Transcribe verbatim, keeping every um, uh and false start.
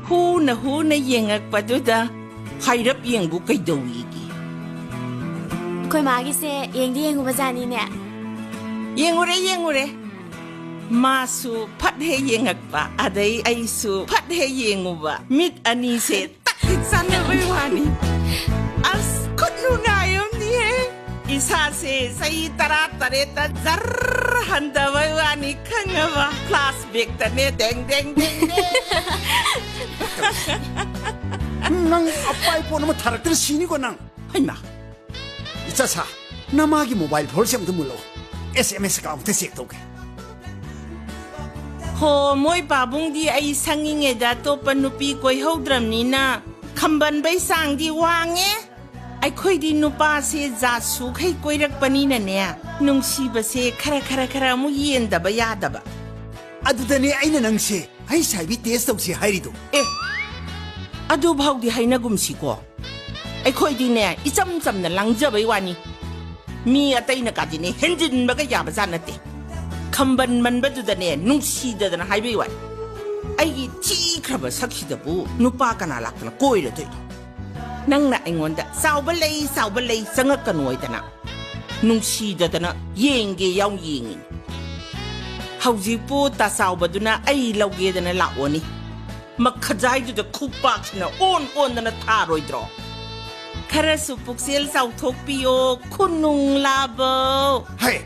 ꯍꯨꯅ ꯍꯨꯅ ꯌꯦꯡꯉꯛꯄꯗꯨꯗ ꯍꯥꯏꯔꯞ ꯌꯦꯡꯕꯨ ꯀꯩꯗꯧꯏꯒꯦ? ꯑꯩꯈꯣꯏ ꯃꯥꯒꯤꯁꯦ ꯌꯦꯡꯗꯤ ꯌꯦꯡꯉꯨꯕꯖꯥꯠꯅꯤꯅꯦ꯫ ꯌꯦꯡꯉꯨꯔꯦ, ꯌꯦꯡꯉꯨꯔꯦ꯫ ꯃꯥꯁꯨ ꯐꯠ ꯍꯦꯛ ꯌꯦꯡꯉꯛꯄ, ꯑꯗꯩ ꯑꯩꯁꯨ ꯐꯠ ꯍꯦꯛ ꯌꯦꯡꯉꯨꯕ꯫ ꯃꯤꯠ ꯑꯅꯤꯁꯦ ꯇꯛ ꯍꯦꯛ ꯆꯥꯟꯅꯕꯩ ꯋꯥꯅꯤ꯫ ꯑꯁ, ꯈꯨꯠ ꯅꯨꯡꯉꯥꯏ ꯑꯃꯅꯤꯍꯦ꯫ ꯏꯁꯥꯁꯦ ꯆꯍꯤ ꯇꯔꯥ ꯇꯔꯦꯠꯇ ꯖꯔ ꯍꯟꯊꯕꯩ ꯋꯥꯅꯤ, ꯈꯪꯉꯕ? ꯐ꯭ꯂꯥꯁ ꯕꯦꯛꯇꯅꯦ, ꯗꯦꯡ, ꯗꯦꯡ, ꯗꯦꯡ, ꯗꯦꯡ꯫ ꯅꯪ ꯑꯄꯥꯏ ꯄꯣꯠ ꯑꯃ ꯊꯥꯔꯛꯇꯅ ꯁꯤꯅꯤꯀꯣ ꯅꯪ꯫ ꯍꯩꯃꯥ! ꯏꯆꯥ ꯁꯥ, ꯅꯃꯥꯒꯤ ꯃꯣꯕꯥꯏꯜ ꯐꯣꯟꯁꯦ ꯑꯝꯇ ꯃꯨꯜꯂꯛꯑꯣ꯫ ꯑꯦꯁ ꯑꯦꯝ ꯑꯦꯁ ꯑꯦꯀꯥꯎꯟꯇ ꯆꯦꯛ ꯇꯧꯒꯦ꯫ ꯍꯣ, ꯃꯣꯏ ꯄꯥꯕꯨꯡꯗꯤ ꯑꯩ ꯁꯪꯉꯤꯉꯩꯗ ꯑꯇꯣꯞꯄ ꯅꯨꯄꯤ ꯀꯣꯏꯍꯧꯗ꯭ꯔꯕꯅꯤꯅ ꯈꯝꯕꯟꯕꯩ ꯆꯥꯡꯗꯤ ꯋꯥꯡꯉꯦ꯫ ꯑꯩꯈꯣꯏꯗꯤ ꯅꯨꯄꯥꯁꯦ ꯖꯥꯠ ꯁꯨꯈꯩ ꯀꯣꯏꯔꯛꯄꯅꯤꯅꯅꯦ, ꯅꯨꯡꯁꯤꯕꯁꯦ ꯈꯔ ꯈꯔ ꯈꯔ ꯑꯃꯨꯛ ꯌꯦꯟꯗꯕ ꯌꯥꯗꯕ꯫ ꯑꯗꯨꯗꯅꯦ ꯑꯩꯅ ꯅꯪꯁꯦ ꯍꯩꯁ ꯑꯥꯏ ꯚꯤ ꯇꯦꯁ ꯇꯧꯁꯦ ꯍꯥꯏꯔꯤꯗꯣ꯫ ꯑꯦ, ꯑꯗꯨꯐꯥꯎꯗꯤ ꯍꯥꯏꯅꯒꯨꯝꯁꯤꯀꯣ꯫ ꯑꯩꯈꯣꯏꯗꯤꯅꯦ, ꯏꯆꯝ ꯆꯝꯅ ꯂꯪꯖꯕꯩ ꯋꯥꯅꯤ꯫ ꯃꯤ ꯑꯇꯩꯅ ꯀꯥꯗꯤꯅꯦ ꯍꯦꯟꯖꯤꯟꯕꯒ ꯌꯥꯕꯖꯥꯠ ꯅꯠꯇꯦ꯫ ꯈꯝꯕꯟ ꯃꯟꯕꯗꯨꯗꯅꯦ ꯅꯨꯡꯁꯤꯗꯗꯅ ꯍꯥꯏꯕꯩ ꯋꯥꯅꯤ꯫ ꯑꯩꯒꯤ ꯊꯤꯈ꯭ꯔꯕ ꯁꯛꯁꯤꯗꯕꯨ ꯅꯨꯄꯥ ꯀꯅꯥ ꯂꯥꯛꯇꯅ ꯀꯣꯏꯔꯗꯣꯏꯅꯣ? ꯅꯪꯅ ꯑꯩꯉꯣꯟꯗ "ꯆꯥꯎꯕ ꯂꯩ, ꯆꯥꯎꯕ ꯂꯩ, ꯆꯪꯉꯛꯀꯅꯨ" ꯍꯥꯏꯗꯅ ꯅꯨꯡꯁꯤꯗꯗꯅ ꯌꯦꯡꯒꯦ ꯌꯥꯎ ꯌꯦꯡꯉꯤꯅꯤ꯫ ꯍꯧꯖꯤꯛꯄꯨ ꯇꯥꯆꯥꯎꯕꯗꯨꯅ ꯑꯩ ꯂꯧꯒꯦꯗꯅ ꯂꯥꯛꯑꯣꯅꯤ꯫ ꯃꯈꯖꯥꯏꯗꯨꯗ ꯈꯨꯄꯥꯛꯁꯤꯅ ꯑꯣꯟ ꯑꯣꯟꯗꯅ ꯊꯥꯔꯣꯏꯗ꯭ꯔꯣ? ꯈꯔꯁꯨ ꯄꯨꯛꯆꯦꯜ ꯆꯥꯎꯊꯣꯛꯄꯤꯌꯣ, ꯈꯨꯅꯨꯡ ꯂꯥꯕꯧ꯫ ꯍꯩ!